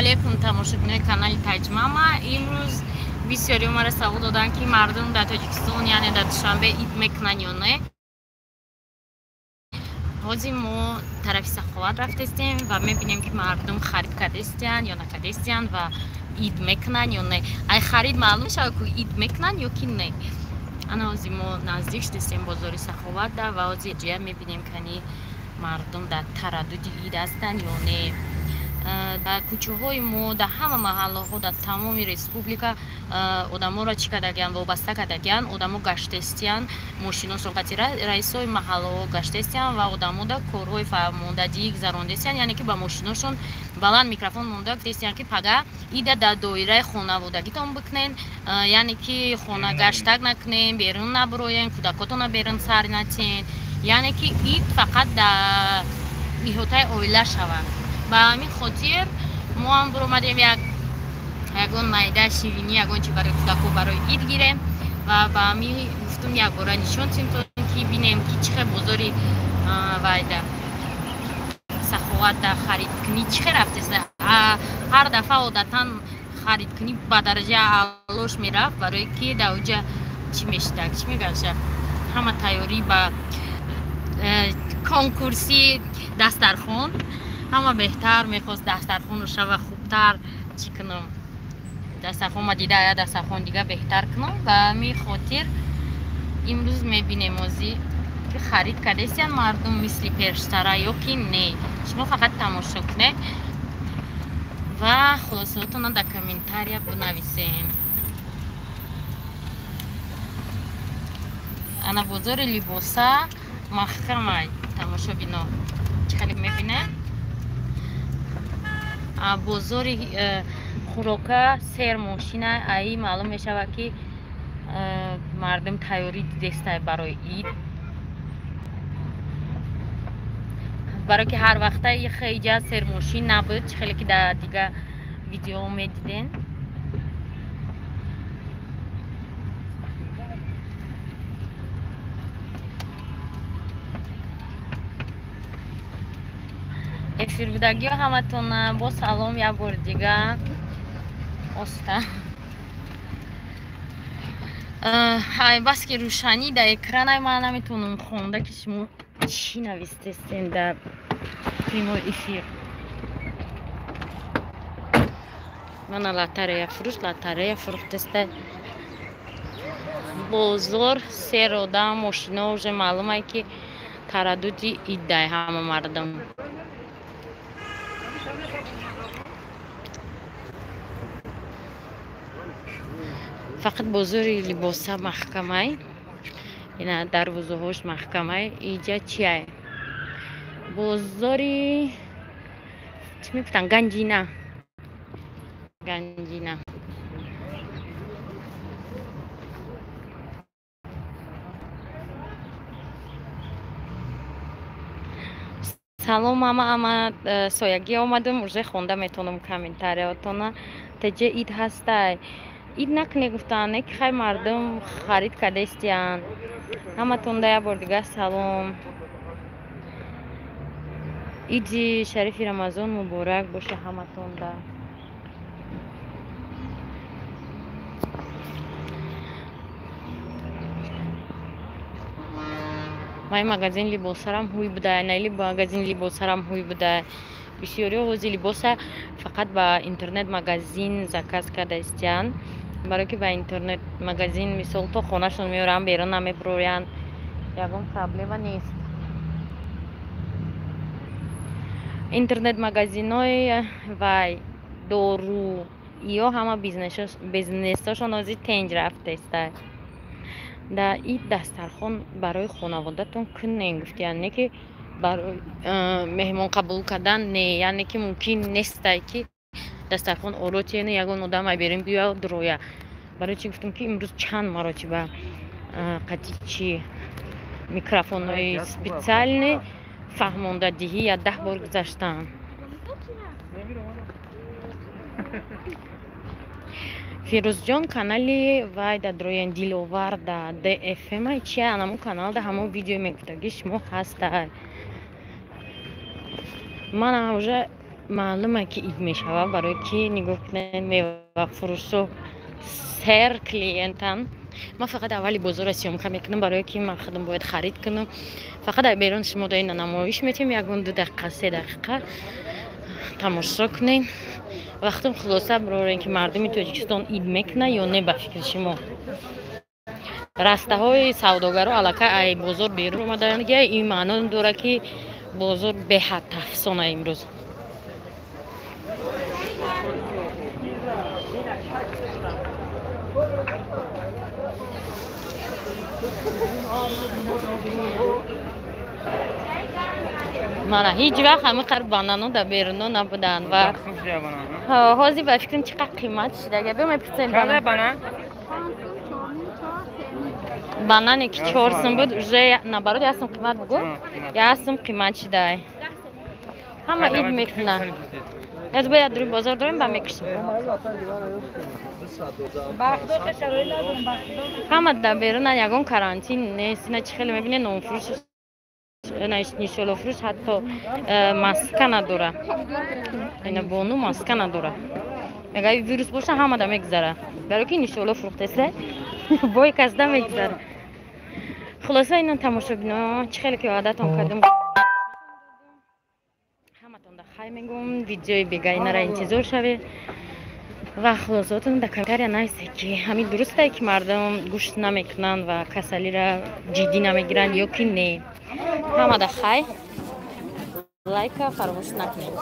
Алейкум тамошобинои канали Таҷмама. Имрӯз бисёриҳо маро савол доданд, ки мардум дар Тоҷикистон, яъне дар Душанбе ид мекунанд ё не. Ҳозир мо тарафи Саховат рафтестем ва мебинем, ки мардум харид кардестиянд ё накардестиянд ва ид мекунанд ё не. Ай харид маълум мешавад, ку ид мекунанд ё ки не. Ана ҳозир мо наздик шудестем бозори Саховатда ва ҳозир ҷоя мебинем, ки ани мардум дар тараддуди ид ҳастанд ё не. Дар кӯчаҳои мо, дар ҳама маҳаллаҳо, дар тамоми республика одаморо чӣ кардагиянд, вобаста кардагиянд, одамо гаштестиянд, мошиношон қати раисои маҳаллаҳо гаштестиянд ва одамо да корҳои фармондадӣ гузарондестиянд, яъне ки ба мошиношон баланд микрофон монда гуфтестиянд, ки пага ида дар доираи хонаводагитон бикунен, яъне ки хона гаштак накунен, берун набуроен, кӯдакотонро берун сар натиҳен, яъне ки ид фақат дар иҳотаи оила шавад. Ба ҳамин хотир мо ҳам буромадем ягон майда ширинӣ, ягон чи барои кӯдако барои ид гирем ва ба ҳамин гуфтум якбора нишон тимтон, ки бинем, ки чӣ хел бозори вайда Саховатда харидкунӣ чӣ хел рафтест. Ҳар дафъа одатан харидкунӣ ба дараҷаи аълош мерафт, барое ки дар оҷа чӣ мешидак, чӣ мегаша, ҳама тайёрӣ ба конкурси дастархон, ҳама беҳтар мехост дастархонро шава хубтар чӣ кунам, дастархон ма дида я дастархон дига беҳтар кунам. Ба ҳамин хотир имрӯз мебинем озӣ, ки харид кардестиянд мардум мисли пештара ё ки не. Шумо фақат тамошо кунед ва хулосаотонро дар комментария бинависем. Ана бозори либоса маҳкамай, тамошобино, чӣ хеле мебинем, бозори хӯрока сер мошина. Аи маълум мешавад, ки мардум тайёрӣ дидестай барои ид, барое ки ҳар вақта иҷа сермошин набуд, чӣ хеле ки дар дига видеоҳо медиден. Эфирбудагиҳо ҳаматона бо салом як бори дига оста. Баски рӯшанӣ дар экранай, ман наметавонам хонда, ки шумо чӣ навистестен дар прямой эфир. Мана лотерея фурӯш, лотерея фурӯхтеста. Бозор сер одам, мошино, уже маълумае, ки тараддуди иддай ҳама мардум. Фақат бозори либоса маҳкамай, ина дарвозаҳош маҳкамай. Иҷа чиай, бозори чӣ мегуфтанд, Ганҷина, Ганҷина. Салом ама, ама соягӣ омадам, уже хонда метавонам комментариятона. Теҷа ид ҳастай, ид накунед гуфтанд, не ки хай мардум харид кардестиянд. Ҳаматонда як бор дига салом, иди шарифи Рамазон муборак боша ҳаматонда. Май магазин либосарам ҳуй буда, найли магазин либосарам ҳуй буда. Бисёриҳо ҳози либоса фақат ба интернет магазин заказ кардаистиянд, барое ки ба интернет магазин мисол то хонашон меоранд, берун намебуроянд, ягон проблема нест. Интернет магазинҳои вай дору ё ҳама бизнесошон ҳозир тенҷ рафтеста. Дар ид дастархон барои хонаводатон кунен гуфтиянд, не ки барои меҳмон қабул кардан, не, яъне ки мумкин нестай, ки дастархон оро тиену ягон одам ай берун биёяд дуроя. Барои чӣ гуфтам, ки имрӯз чанд маротиба қати чи микрофонҳои специальный фаҳмондадиҳӣ я 10 бор гузаштам. Фирӯзҷон, канали вай да дроен, Диловар да ДФМ чи, анамун каналда ҳамон видео мегуфтаги шумо ҳастай. Мана уже Маълума ки ид мешавад, барои ки нигоҳ кунед, мевафурӯшо сер клиентан. Ман фақат аввали бозорро съёмка мекунам, барое ки ман худам бояд харид кунам. Фақат ай берун шумо даина намоиш метиҳем, ягон 2 дақиқа, 3 дақиқа тамошо кунем. Вақтом хулоса бирорем, ки мардуми Тоҷикистон ид мекунад ё не. Ба фикри шумо, растаҳои савдогаро аллакай ай бозор берун омадаанд. Ин маъно дорад, ки бозор беҳад тафсона имрӯз. Мана, ҳеҷ вақт ҳамин қадр банано дар беруно набуданд ва ҳозир ба фикрам чӣ қадр қимат шидага. Биё, мепурсем. Банане ки 4 сум буд, уже наоборот 1 сум қимат, бугу, 1 сум қимат шидай. Ҳама ид мекунад. Аз бояд дури бозор дорем ба мекушем. Ҳама дар беруна, ягон карантин нест. Ина чӣ хеле мебине, нонфурӯш, нишолофурӯш ҳатто маска надора. Ина бону маска надора. Агар вирус боша, ҳамада мегузара, барои ки нишоло фурӯхтеса, бой касда мегузара. Хулоса, ина, тамошобино, чӣ хеле ки ваъдатон кардем, ҳаматонда хай мегӯм. Видеои бегаинара интизор шавед ва хулосаотон дар комментария нависед, ки ҳамин дурустае, ки мардум гӯшт намекунанд ва касалиро ҷиддӣ намегиранд, ё ки не. Ҳамада хай, лайка фаромӯш накунед.